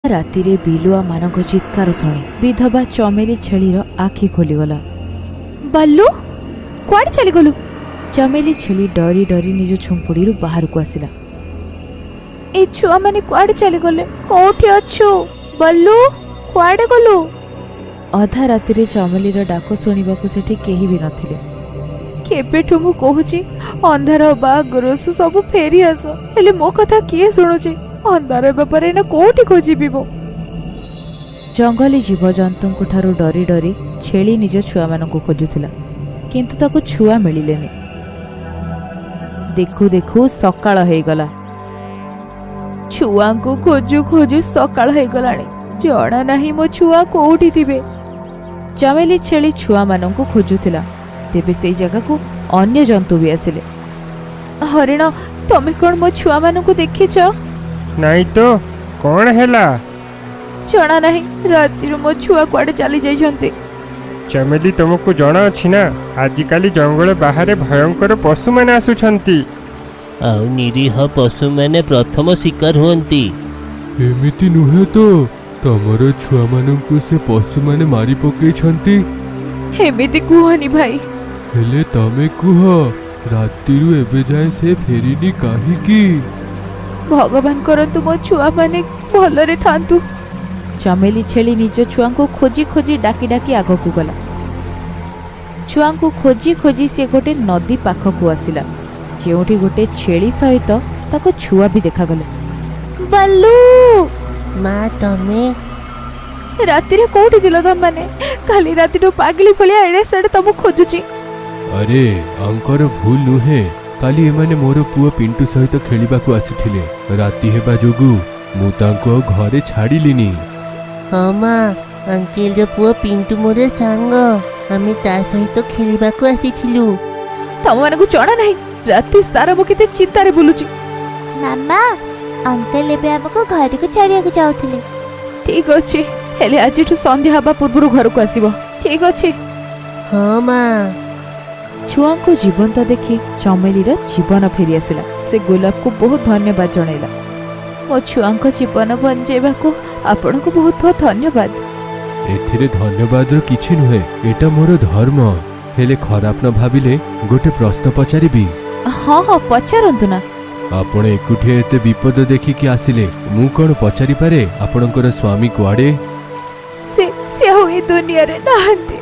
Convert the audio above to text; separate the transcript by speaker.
Speaker 1: ରାତିରେ ବିଲୁଆମାନଙ୍କ ଚିତ୍କାର ଶୁଣି ବିଧବା ଚମେଲି ଛେଳିର ଆଖି ଖୋଲିଗଲା। ବାଲୁ, କୁଆଡ଼େ ଚାଲିଗଲୁ? ଚମେଲି ଛେଳି ଡରି ଡରି ନିଜ ଝୁମ୍ପୁଡ଼ିରୁ ବାହାରକୁ ଆସିଲା। ଏ ଛୁଆମାନେ କୁଆଡ଼େ ଚାଲିଗଲେ? କୋଉଠି ଅଛୁ ବଲ୍ଲୁ? କୁଆଡ଼େ ଗଲୁ? ଅଧା ରାତିରେ ଚମେଲିର ଡାକ ଶୁଣିବାକୁ ସେଠି କେହି ବି ନଥିଲେ। କେବେଠୁ ମୁଁ କହୁଛି, ଅନ୍ଧାର ବା ଗ୍ରୋସୁ ସବୁ ଫେରି ଆସ, ହେଲେ ମୋ କଥା କିଏ ଶୁଣୁଛି? ଅନ୍ଧାର ହେବା ପରେ ଏଇନା କୋଉଠି ଖୋଜିବି ମୁଁ? ଜଙ୍ଗଲୀ ଜୀବଜନ୍ତୁଙ୍କ ଠାରୁ ଡରି ଡରି ଛେଳି ନିଜ ଛୁଆମାନଙ୍କୁ ଖୋଜୁଥିଲା, କିନ୍ତୁ ତାକୁ ଛୁଆ ମିଳିଲେନି। ଦେଖୁ ଦେଖୁ ସକାଳ ହେଇଗଲା। ଛୁଆଙ୍କୁ ଖୋଜୁ ଖୋଜୁ ସକାଳ ହେଇଗଲାଣି, ଜଣା ନାହିଁ ମୋ ଛୁଆ କୋଉଠି ଥିବେ। ଚମେଲି ଛେଳି ଛୁଆମାନଙ୍କୁ ଖୋଜୁଥିଲା। ତେବେ ସେଇ ଜାଗାକୁ ଅନ୍ୟ ଜନ୍ତୁ ବି ଆସିଲେ। ହରିଣ, ତମେ କ'ଣ ମୋ ଛୁଆମାନଙ୍କୁ ଦେଖିଛ?
Speaker 2: ନାଇଁ ତ, କ'ଣ ହେଲା?
Speaker 1: ଜଣା ନାହିଁ, ରାତିରୁ ମୋ ଛୁଆ କୁଆଡ଼େ ଚାଲି ଯାଇଛନ୍ତି।
Speaker 2: ଚମେଲି, ତମକୁ ଜଣା ଅଛି ନା, ଆଜିକାଲି ଜଙ୍ଗଲ ବାହାରେ ଭୟଙ୍କର ପଶୁମାନେ ଆସୁଛନ୍ତି।
Speaker 3: ଆଉ ନିରୀହ ପଶୁମାନେ ପ୍ରଥମ ଶିକାର ହୁଅନ୍ତି।
Speaker 4: ଏମିତି ନୁହେଁ ତ ତମର ଛୁଆମାନଙ୍କୁ ସେ ପଶୁମାନେ ମାରି ପକେଇଛନ୍ତି?
Speaker 1: ଏମିତି କୁହନି ଭାଇ।
Speaker 4: ହେଲେ ତମେ କୁହ, ରାତିରୁ ଏବେ ଯାଏଁ ସେ ଫେରିନି କାହିଁକି?
Speaker 1: ଭଗବାନ କରନ୍ତୁ ମୋ ଛୁଆମାନେ ଭଲରେ ଥାନ୍ତୁ। ଚମେଲି ଛେଳି ନିଜ ଛୁଆଙ୍କୁ ଖୋଜି ଖୋଜି, ଡାକି ଡାକି ଆଗକୁ ଗଲା। ଛୁଆଙ୍କୁ ଖୋଜି ଖୋଜି ସେ ଗୋଟେ ନଦୀ ପାଖକୁ ଆସିଲା, ଯେଉଁଠି ଗୋଟେ ଛେଳି ସହିତ ତାକୁ ଛୁଆ ବି ଦେଖାଗଲେ। ବାଲୁ!
Speaker 3: ମା, ତମେ?
Speaker 1: ରାତିରେ କୋଉଠି ଥିଲ ତମମାନେ? କାଲି ରାତିଠୁ ପାଗିଳି ଭଳିଆ ଏଣେ ସେଣେ ତମକୁ ଖୋଜୁଛି।
Speaker 4: ଆରେ, ଆଙ୍କର ଭୁଲ ନୁହେଁ। କାଲି ଏମାନେ ମୋର ପୁଅ ପିଣ୍ଟୁ ସହିତ ଖେଳିବାକୁ ଆସିଥିଲେ। ରାତି ହେବା ଯୋଗୁଁ ମୁଁ ତାଙ୍କୁ ଆଉ ଘରେ ଛାଡ଼ିଲିନି।
Speaker 3: ହଁ ମା, ଅଙ୍କଲର ପୁଅ ପିଣ୍ଟୁ ମୋର ସାଙ୍ଗ। ଆମେ ତା ସହିତ ଖେଳିବାକୁ ଆସିଥିଲୁ।
Speaker 1: ତମମାନଙ୍କୁ ଜଣା ନାହିଁ, ରାତି ସାରା ମୁଁ କେତେ ଚିନ୍ତାରେ ବୁଲୁଛି।
Speaker 5: ମାମା, ଅଙ୍କଲ ଏବେ ଆମକୁ ଘରକୁ ଛାଡ଼ିବାକୁ ଯାଉଥିଲେ।
Speaker 1: ଠିକ ଅଛି, ହେଲେ ଆଜିଠୁ ସନ୍ଧ୍ୟା ହେବା ପୂର୍ବରୁ ଘରକୁ ଆସିବ, ଠିକ ଅଛି?
Speaker 3: ହଁ ମା।
Speaker 1: ଛୁଆଙ୍କୁ ଜୀବନ୍ତ ଦେଖି ଚମେଲିର ଜୀବନ ଫେରିଆସିଲା। ସେ ଗୋଲାପକୁ ବହୁତ ଧନ୍ୟବାଦ ଜଣାଇଲା। ମୋ ଛୁଆଙ୍କ ଜୀବନ ବଞ୍ଚେଇବାକୁ ଆପଣଙ୍କୁ ବହୁତ ବହୁତ ଧନ୍ୟବାଦ।
Speaker 4: ଏଥିରେ ଧନ୍ୟବାଦର କିଛି ନୁହେଁ, ଏଟା ମୋର ଧର୍ମ। ହେଲେ ଖରାପ ନ ଭାବିଲେ ଗୋଟେ ପ୍ରଶ୍ନ ପଚାରିବି?
Speaker 1: ହଁ, ପଚାରନ୍ତୁ ନା।
Speaker 4: ଆପଣ ଏକୁଟିଆ ଏତେ ବିପଦ ଦେଖିକି ଆସିଲେ, ମୁଁ କ'ଣ ପଚାରିପାରେ ଆପଣଙ୍କର ସ୍ୱାମୀ କୁଆଡ଼େ?
Speaker 1: ସେ ଆଉ ଏ ଦୁନିଆରେ ନାହାନ୍ତି।